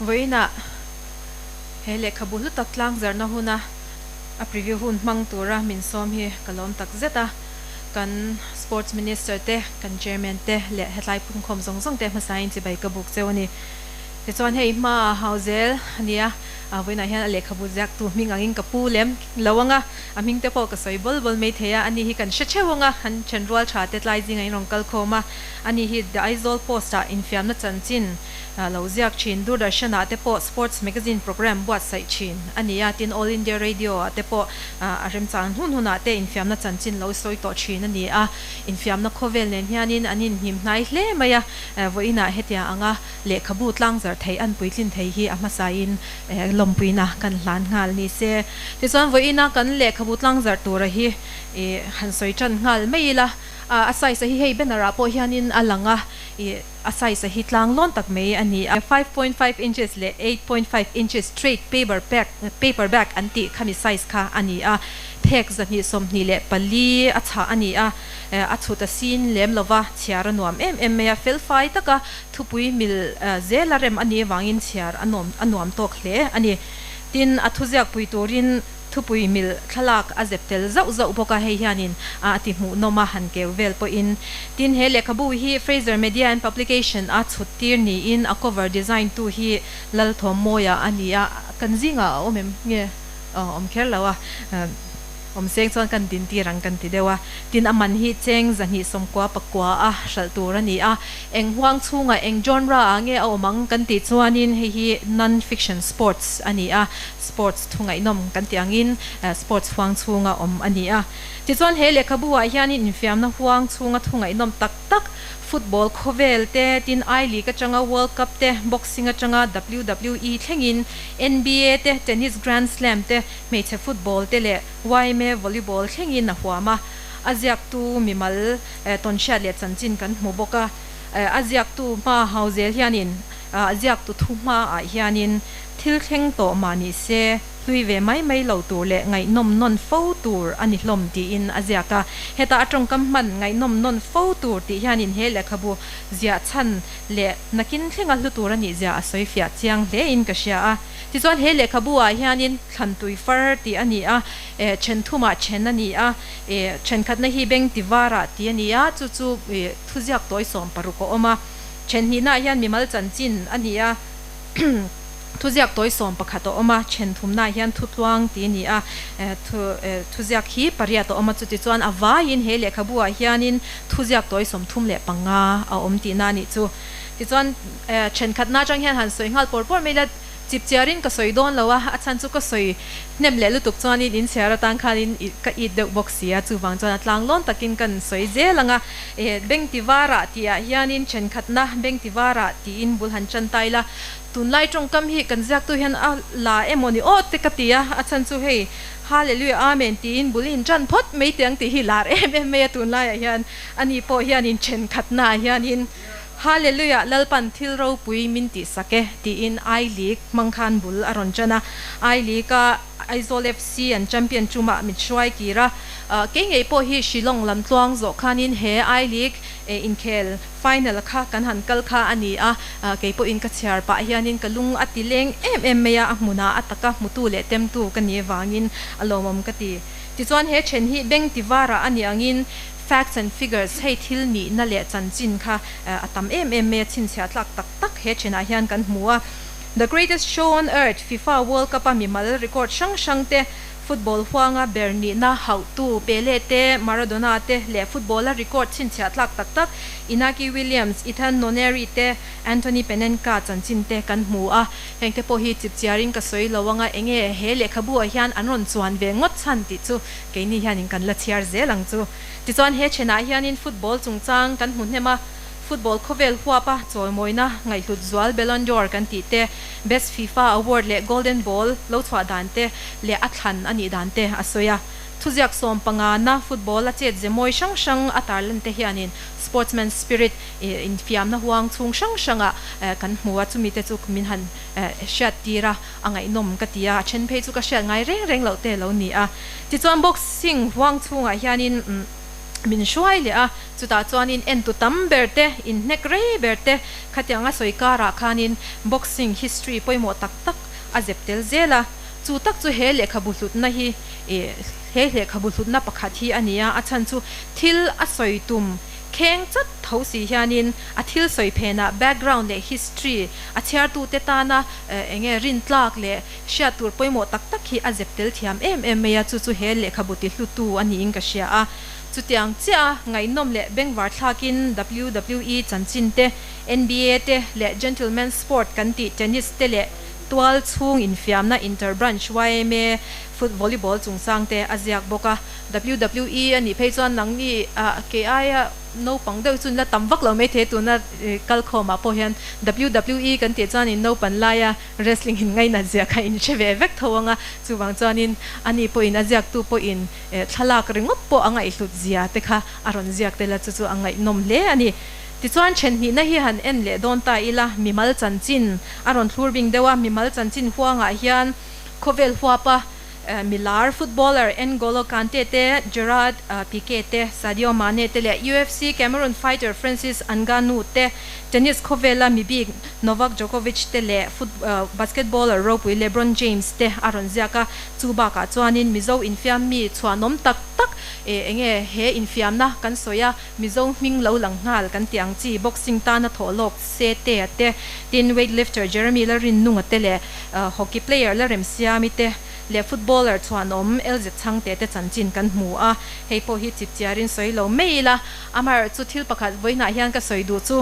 Vawiinah he lehkhabu hlu tak tlangzarhna huna a preview hun hmang tura min sawm hi ka lawm tak zet a. Kan Sports Minister te, kan Chairman te leh hetlai phungkhawm zawng zawng te hmasain chibai ka buk cheu a ni. Tichuan hei hmaah hau zel a nia, vawiinah hian a lehkhabu ziaktu hming angin ka pu lem lo ang a, a hming te pawh ka sawi bawl bawl mai thei a, ani hi kan hre theuh ang a, an then rual tha te tlai zingah in rawn kal khawm a, ani hi The Aizawl Post-ah infiamna chanchin lo ziak thin, Doordarshan-ah te pawh sports magazine programme buatsaih thin a ni a, tin All India Radio-ah te pawh a remchang hun hunah te infiamna chanchin lo sawi tawh thin a ni a, infiamna khawvel nen hianin an inhnim hnai hle mai a, vawiinah hetiang anga lehkhabu tlangzarh theih an puitlin thei hi a hmasain lawmpuina kan hlan nghal ni se. Tichuan vawiina kan lehkhabu tlangzarh tura hi han sawi tan nghal mai ila, a size a hi hei banner ah pawh hianin a lang a, a size a hi tlang lawn tak mai a ni a. 5.5 inches leh 8.5 inches trade paper pack paper bag an tih khami size kha a ni a, phek 224 a chhah a ni a, a chhut a sin lem lova chhiar a nuam em em mai a, felfai taka Thupui mil zela rem a nih avangin chhiar a nuam a nuam tawk hle a ni. Tin, a thuziak pui turin thupui mil thlalak a zep tel zauh zauh bawk a, hei hianin a ti hmuhnawm a han keu vel pawhin. Tin, he lehkhabu hi Fraser Media and Publication a chhut tir niin a cover design tu hi Lalthawmmawia a ni a, kan zingah a awm em nge? Awm kher lo a. Awm seng chuan kan din tir ang kan ti deuh a, tin a man hi cheng 299 a hralh tur a ni a, eng huang chhungah eng genre ah nge a awm ang kan tih chuanin hei hi non-fiction sports a ni a, sports thu ngaihnawm kan tih angin sports huang chhunga awm a ni a. Tichuan he lehkhabu ah hianin infiamna huang chhunga thu ngaihnawm tak tak Football khawvel te, tin I League atanga World Cup te, Boxing atanga WWE thlengin NBA te, Tennis Grand Slam te, Hmeichhe football te leh yma volleyball thlengin a huam a, a ziaktu mimal tawnhriat leh chanchin kan hmu bawk a. A ziaktu hma hau zel hianin a ziaktu thu hmaah hianin thil thleng tawh mah ni se hlui ve mai mai lo tur leh ngaihnawm nawn fo tur a ni hlawm tiin a ziak a. Heta a tawngkam hman ngaihnawm nawn fo tur tih hianin he lehkhabu ziah chhan leh nakin thlenga hlu tur a nih zia a sawi fiah chiang hlein ka hria a. Tichuan he lehkhabu ah hianin Thlantui far tih a ni a, eh then thumah then a ni a, eh thenkhatna hi beng ti varah tih a ni a, chu chu eh thuziak tawi 16 a awm a. Then hnihnaah hian mimal chanchin a ni a, thuziak tawi 11 a awm a, then thumnaah hian thutluang tih a ni a, eh thu eh thuziak hi pariat a awm a, chutichuan a vaiin he lehkhabu ah hianin thuziak tawi 35 a awm tihna a nih chu. Tichuan eh thenkhatna atang hian han sawi nghal pawr pawr mai ila, Chipchiarin ka sawi dawn lo a, a chhan chu ka sawi hnem leh lutuk chuanin inchhiar atan khanin ka it deuh bawk si a, chuvang chuan a tlang lawn takin kan sawi zel ang a. Eh, Bengtivarah tihah hianin thenkhatna Bengtivarah tiin bul han tan ta ila, tunlai tawngkam hi kan ziaktu hian a la emaw ni aw te ka ti a, a chhan chu hei Hallelujah Amen tiin bul in tan phawt mai teh ang tih hi lar em em mai a tunlaiah hian, ani pawh hianin thenkhatnaah hianin. Hallelujah Lalpan thil ropui min tih sak e tiin I League hmang khan bul a rawn tan a, I League a Aizawl FC an champion tumah min hruai kir a, kei ngei pawh hi Shillong lam tluang zawh khanin he I League inkhel final kha kan han kal kha a ni a, kei pawhin ka chhiar pah hianin ka lung a ti leng em em mai a, a hmunah a taka hmutu leh temtu ka nih avangin a lawmawm ka ti. Tichuan he then hi beng ti varah a nih angin Facts and figures, hei thil nihna leh chanchin kha a tam em em mai a, chhinchhiah tlak tak tak he thenah hian kan hmu a. The Greatest Show on Earth, FIFA World Cup a mimal record hrang hrang te, football huanga ber nihna hauhtu Pele te, Maradona te leh football a record chhinchhiah tlak tak tak Inaki Williams, Ethan Nwaneri te, Anthony Penenka chanchin te kan hmu a. Hengte pawh hi chipchiarin ka sawi lo anga enge he lehkhabu ah hian an rawn chuan ve ngawt chhan tih chu Keini hianin kan la chhiar zel ang chu. Tichuan he thenah hianin football chungchang kan hmu hnem a, football khawvel huapa chawimawina ngaihhlut zual Ballon d'Or kan tih te, Best FIFA Award leh Golden Ball lo chhuah dan te leh a thlan a nih dan te a sawi a. Thuziak 15 na football a chet ze mawi hrang hrang a tarlan te hianin sportsman spirit infiamna huang chhung hrang hrangah kan hmu a, chumi te chu min han hriat tir a. A ngaihnawm ka ti a, a then phei chu ka hriat ngai reng reng loh te lo ni a. Tichuan boxing huang chhungah hianin Min hruai leh a, chutah chuanin entu tam ber te, inhnek rei ber te khatianga sawi karah khanin boxing history pawimawh tak tak a zep tel zel a. Chu tak chu he lehkhabu hlutna hi he lehkhabu hlutna pakhat hi a ni a, a chhan chu thil a sawi tum kheng chat tho si hianin a thil sawi phenah background leh history a chhiartute tana enge rintlak leh hriat tur pawimawh tak tak hi a zep tel thiam em em mai a, chu chu he lehkhabu tihlutu a niin ka hria a. Chutiang chiah a ngaihnawm leh bengvar thlakin WWE chanchin te, NBA te leh Gentleman Sport kan tih Tennis te leh tual chhung infiamna Inter-Branch yma Foot Volleyball chungchang te a ziak bawk a. WWE a nih phei chuan nangni kei aia naupang deuh chu la tam vak lo maithei tuna kalkhawmah pawh hian WWE kan tih chuan in naupan laia Wrestling in ngainat zia kha in hre ve vek tho ang a, chuvang chuanin ani pawhin a ziaktu pawhin thlalak ringawt pawh a ngaihhlut zia te kha a rawn ziak tel a, chu chu a ngaihnawm hle a ni. Tichuan thenhnihna hi han en leh dawn ta ila, mimal chanchin a rawn thlur bing deuh a, mimal chanchin huangah hian khawvel huapa Milar footballer N'Golo Kante te, Gerard Pique te, Sadio Mane te leh UFC Cameroon fighter Francis Ngannou te, tennis khawvela mi bik Novak Djokovic te leh basketballer ropui LeBron James te a rawn ziak a. Chu bakah chuanin Mizo infiam mi chhuanawm tak tak enge he infiamna kan sawi a, Mizo hming lo lang nghal kan tih ang chi boxing tana thawh lawk Setea te, tin weightlifter Jeremy Lalrinnunga te leh hockey player Lalremsiami te leh footballer chhuanawm LZ Chhangte te chanchin kan hmu a, hei pawh hi chipchiarin sawi lo mai ila, amaherawhchu thil pakhat vawiinah hian ka sawi duh chu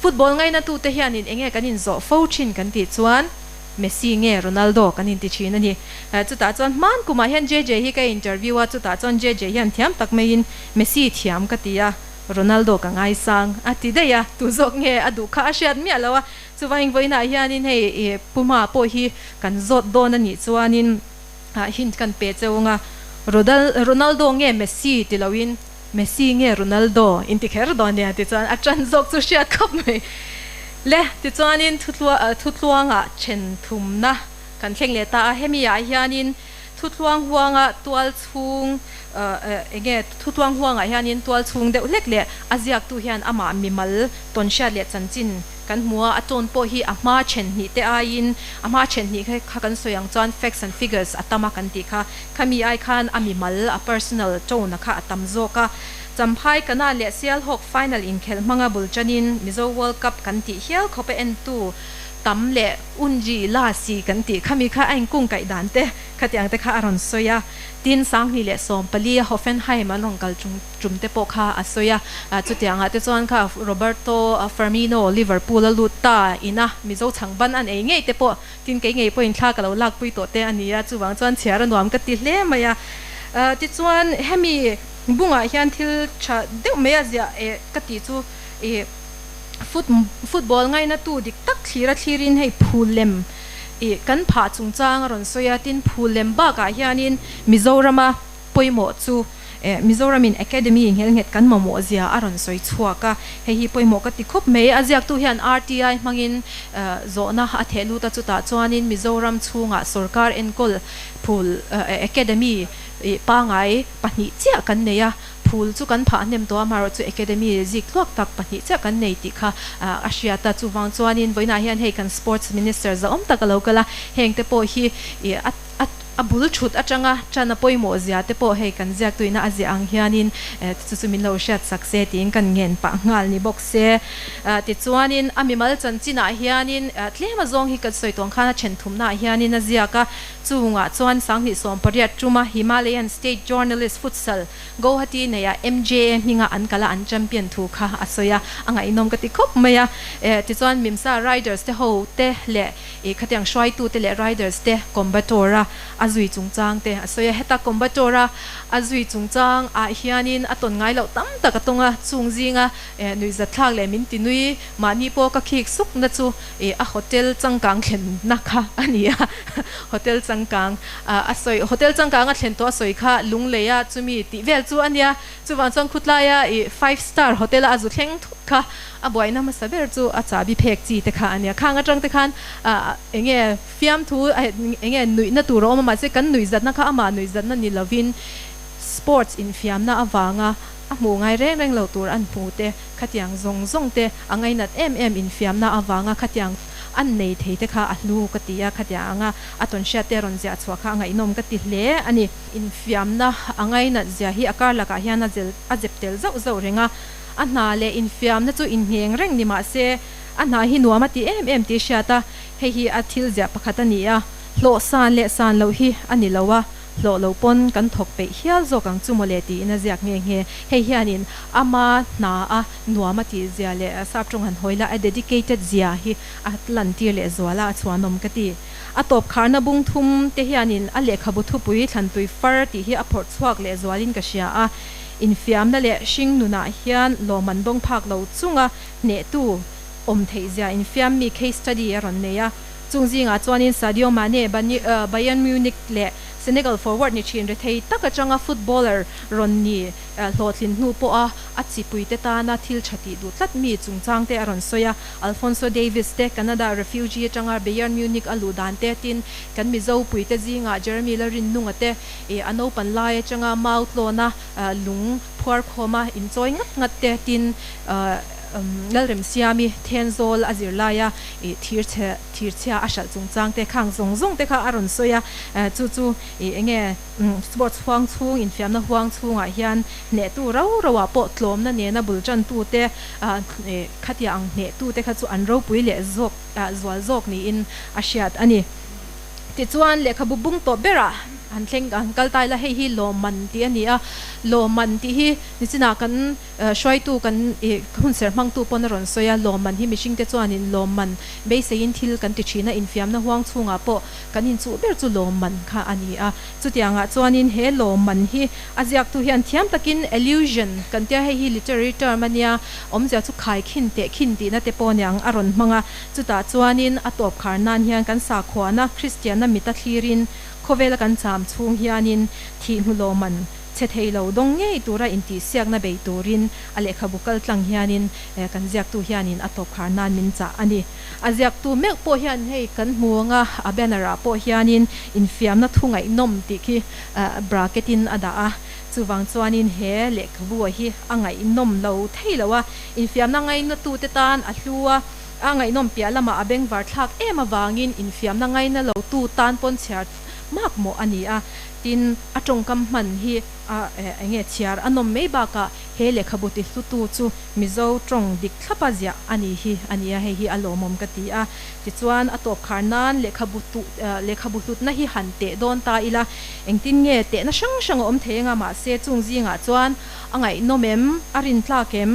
football ngainatute hianin enge kan inzawh fo thin kan tih chuan Messi nge Ronaldo kan inti thin a ni. Chutah chuan hman kumah hian JJ hi ka interview a, chutah chuan JJ hian thiam tak maiin Messi thiam ka ti a, Ronaldo ka ngaisang a ti daih a, tu zawk nge a duh kha a hriat miah lo a, chuvangin vawiinah hianin hei i Puma pawh hi kan zawt dawn a nih chuanin hint kan pe cheu ang a, Ronaldo nge Messi ti loin Messi nge Ronaldo in ti kher dawn nia tichuan a tan zawk chu hriat khawp mai le. Tichuanin thutluangah then thumna kan thleng leh ta a, hemi ah hianin thutluang huanga tual chhung enge thutluang huangah hianin tual chhung deuh hlek leh a ziaktu hian amah mimal tawnhriat leh chanchin kan hmu a, a tawn pawh hi a hma then hnih te aiin a hma then hnih kha kan sawi ang chuan facts and figures a tam a kan tih kha. Khami ai khan a mimal, a personal, tone-a kha a tam zawk a. Champhai Kana leh Sialhawk final inkhelh hmanga bul tanin Mizo World Cup kan tih hial khawp a entu tam leh Unji La si kan tih khami kha a inkung kaih dan te khatiang te kha a rawn sawi a. Tin, 2014 a Hoffenheim an rawn kal chung tum te pawh kha a sawi a. Chutiangah te chuan kha Roberto Firmino Liverpool a lut ta ina Mizo chhangban an ei ngei te pawh Tin, kei ngei pawhin thla ka lo lakpui tawh te a ni a, chuvang chuan chhiar a nuam ka ti hle mai a. Tichuan, hemi bungah hian thil tha deuh mai a ziah eh ka tih chu ih foot football ngainatu dik tak thlir a thlirin hei phul lem ih kan phah chungchang a rawn sawi a, tin phul lem bakah hianin Mizorama pawimawh chu Mizoramin Academy nghelnghet kan mamawh zia a rawn sawi chhuak a, hei hi pawimawh ka ti khawp mai. A ziaktu hian RTI hmangin zawhna a theh lut a, chutah chuanin Mizoram chhungah sawrkar enkawl phul Academy pangai pahnih chiah kan nei a, phul chu kan phah hnem tawh a, amaherawhchu Academy zik tluak tak pahnih chiah kan nei tih kha a hriat a. Chuvang chuanin vawiinah hian hei kan Sports Minister zahawm tak a lo kal a, hengte pawh hi a A a bul thut atanga tan a pawimawh zia te pawh hei kan ziak tuina a ziah ang hianin chu chu min lo hriat sak se tiin kan ngen pah nghal ni bawk se. Tichuanin a mimal chanchinah hianin tlem a zawng hi kan sawi tawng khan a then thumnaah hianin a ziak a, chungah chuan 2018 tuma Himalayan State Journalist Futsal Guwahati neia MJA hminga an kal a an champion thu kha a sawi a, a ngaihnawm ka ti khawp mai a. Tichuan Mimsa Riders te ho te leh I khatiang hruaitute leh riders te Combator a a zui chungchang te a sawi a, heta Combator a a zui chungchang ah hianin a tawn ngai loh tam tak a tawng a, chung zinga nuihzatthlak leh min ti nui mahni pawh ka khik suk na chu i a hotel changkang thlen na kha a ni a, hotel changkang a sawi hotel changkang a thlen tawh a sawi kha lunglei a chumi tih vel chu a nia, chuvang chuan khutlaia i five star hotel a a zu thleng thut kha. A buaina hmasa ber chu a chahbi phek chi te kha a nia. Khang atang te khan enge fiamthu enge nuihna tur a awm a, mahse kan nuihzatna kha amah nuihzatna ni lovin sports infiamna avanga A hmuh ngai reng reng lo tur an hmu te, khatiang zawng zawng te a ngainat em em infiamna avanga khatiang an nei thei te kha a hlu ka ti a, khatiang anga a tawn hriat te rawn ziah chhuah kha a ngaihnawm ka ti hle a ni. Infiamna a ngainat zia hi a kar lakah hian a zel a zep tel zauh zauh reng a, a hna leh infiamna chu inngheng reng ni mah se a hna hi nuam a ti em em tih hriat a, hei hi a thil ziah pakhat a ni a, hlawh san leh san loh hi a ni lo a. Hlawh lo pawn kan thawk peih hial zawk ang chu mawle tiin a ziak nghe nghe. Hei hianin ama hna a nuam a tih zia leh sap tawng han hawi la a dedicated zia hi a lantir leh zual a, a chhuanawm ka ti. A tawp kharna bung thum te hianin a lehkhabu thupui Thlantui Far tih hi a phawrh chhuak leh zualin ka hria a. Infiamna leh hring nunah hian lawmman dawng phak lo chunga hnehtu awm theih zia infiam mi case study a rawn nei a. Chung zingah chuanin Sadio Mane, Bayern Munich leh Senegal forward ni thin rethei tak atanga footballer rawn ni hlawhtlin hnu pawha a chipuite tana thil tha tih duh tlat mi chungchangte a rawn sawi a. Alphonso Davies te Canada refugee atanga Bayern Munich a luh dan te tin kan Mizo puite zingah Jeremy Lalrinnunga te a naupan lai atanga mau tlawna lung phuarkhawma inchawi ngat ngat te tin Lalremsiami Thenzawl a zir laia ih thir chhe thir chhia a hralh chungchang te khang zawng zawng te kha a rawn sawi a, chu chu ih eng nge sports huang chhung infiamna huang chhungah hian hnehtu rau rauah pawh tlawmna nena bul tantu te ih khatia ang hnehtu te kha chu an ropui leh zawk zual zawk niin a hriat a ni. Tichuan lehkhabu bung tawh berah han thleng han kal ta ila hei hi lawmman tih a ni a, lawmman tih hi nichinah kan Hruaitu kan ih hunserh hmangtu pawn a rawn sawi a, lawmman hi mihringte chuanin lawmman beiseiin thil kan ti thin a, infiamna huang chhungah pawh kan inchuh ber chu lawmman kha a ni a. Chutiangah chuanin he lawmman hi a ziaktu hian thiam takin allusion kan tia, hei hi literary term a nia, awmzia chu khaikhin teh khin tihna te pawh niang a rawn hmang a. Chutah chuanin a tawp khar nan hian kan sakhuana Kristianna mita thlirin khawvela kan cham chhung hianin thih hnu lawmman Chhe thei lo dawng ngei tura intihsiakna bei turin a lehkhabu kal tlang hianin kan ziaktu hianin a tawp khar nan min chah a ni. A ziaktu meuh pawh hian hei kan hmu anga a banner ah pawh hianin infiamna thu ngaihnawm tih khi bracket in a dah a, chuvang chuanin he lehkhabu hi a ngaihnawm lo thei lo a, infiamna ngainatute tan a hlu a, a ngaihnawm piah lamah a bengvar thlak em avangin infiamna ngaina lotu tan pawn chhiar mak mawh a ni a. Tin, a tawngkam hman hi a eng nge chhiar a nawm mai bakah he lehkhabu ti hlutu chu Mizo tawng dik thlapa ziah a ni hi a ni a, hei hi a lawmawm ka ti a. Tichuan, a tawp khar nan lehkhabu tuh lehkhabu hlutna hi han teh dawn ta ila, engtin nge tehna hrang hrang a awm thei anga mahse chung zingah chuan a ngaihnawm em, a rintlak em,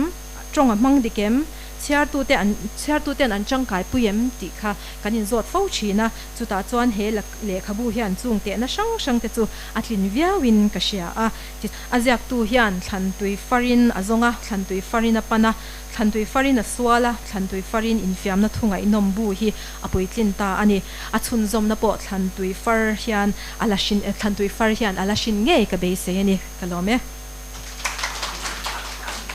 tawng a hmang dik em, chhiartute an chhiartuten an tangkai pui em tih kha kan inzawt fo thin a. Chutah chuan he lehkhabu hian chung tehna hrang hrang te chu a tlin viauin ka hria a. A ziaktu hian thlantui farin a zawng a, thlantui farin a pan a, thlantui farin a sual a, thlantui farin infiamna thu ngaihnawm bu hi a puitlin ta a ni. A chhunzawmna pawh thlantui far hian a la hrin, thlantui far hian a la hrin ngei ka beisei a ni. Ka lawm e.